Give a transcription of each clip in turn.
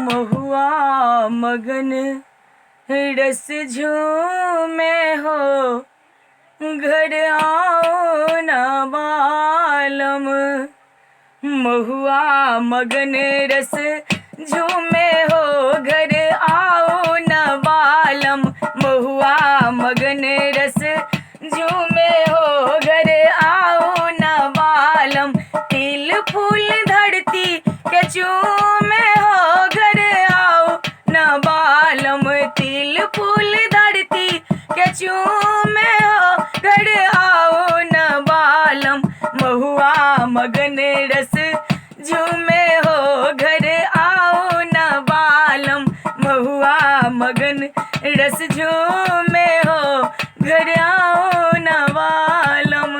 महुआ मगन रस झूमे हो, घर आओ न बालम। महुआ मगन रस झूमे हो, घर आओ न बालम। महुआ मगन रस झूमे हो, घर आओ न बालम। तिल फूल धरती के चूमे हो, घर आओ न बालम। तिल फूल धरती के चूमे हो, घर आओ न बालम। महुआ मगन रस झूमे हो, घर आओ न बालम। महुआ मगन रस झूमे हो, घर आओ न बालम।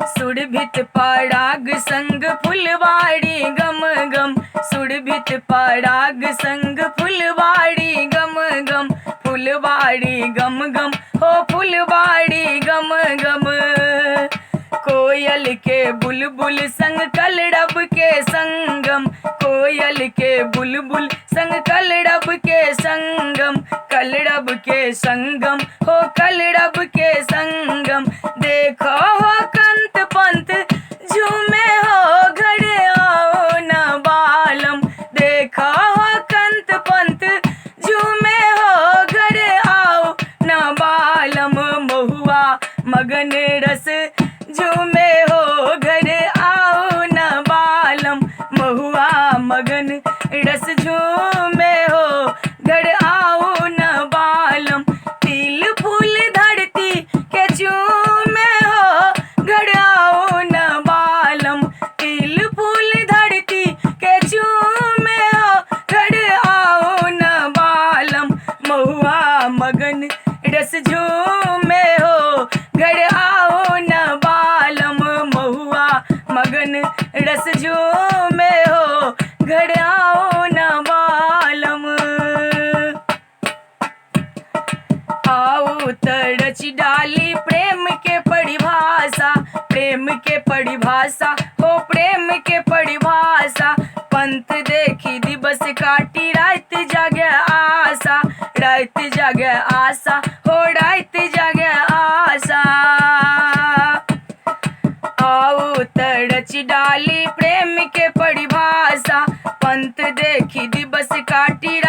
सुरभित पराग संग फुलवाड़ी गम गम। सुरभित पराग संग फुलवाड़ी गम गम। फुलवाड़ी गम गम हो, फुलवाड़ी गम गम। कोयल के बुलबुल संग कलरब के संगम। कोयल के बुलबुल संग कलरब के संगम। कलरब के संगम हो, कलरब के संगम। देखो हो कंत पंत झूमे हो, घर आओ न बालम। देखो हो कंत पंत झूमे हो, घर आओ न बालम। महुआ मगन रस झूमे हो, घर आओ न बालम। महुआ मगन रस झूमे हो, घर आओ न बालम। तिल फूल धरती के झूमे हो, घर आओ न बालम। तिल फूल धरती के झूमे हो, घर आओ न बालम। महुआ मगन रस झूमे हो, घर आओ न बालम। महुआ मगन रस झूमे हो, घर आओ न बालम। आओ तरच डाली प्रेम के परिभाषा। प्रेम के परिभाषा हो, प्रेम के परिभाषा। पंथ देखी दिवस काटी रात जागे आशा। रात जागे आशा हो, रात जागे आशा। आओ तरच डाली प्रेम के परिभाषा। पंथ देखी दिवस काटी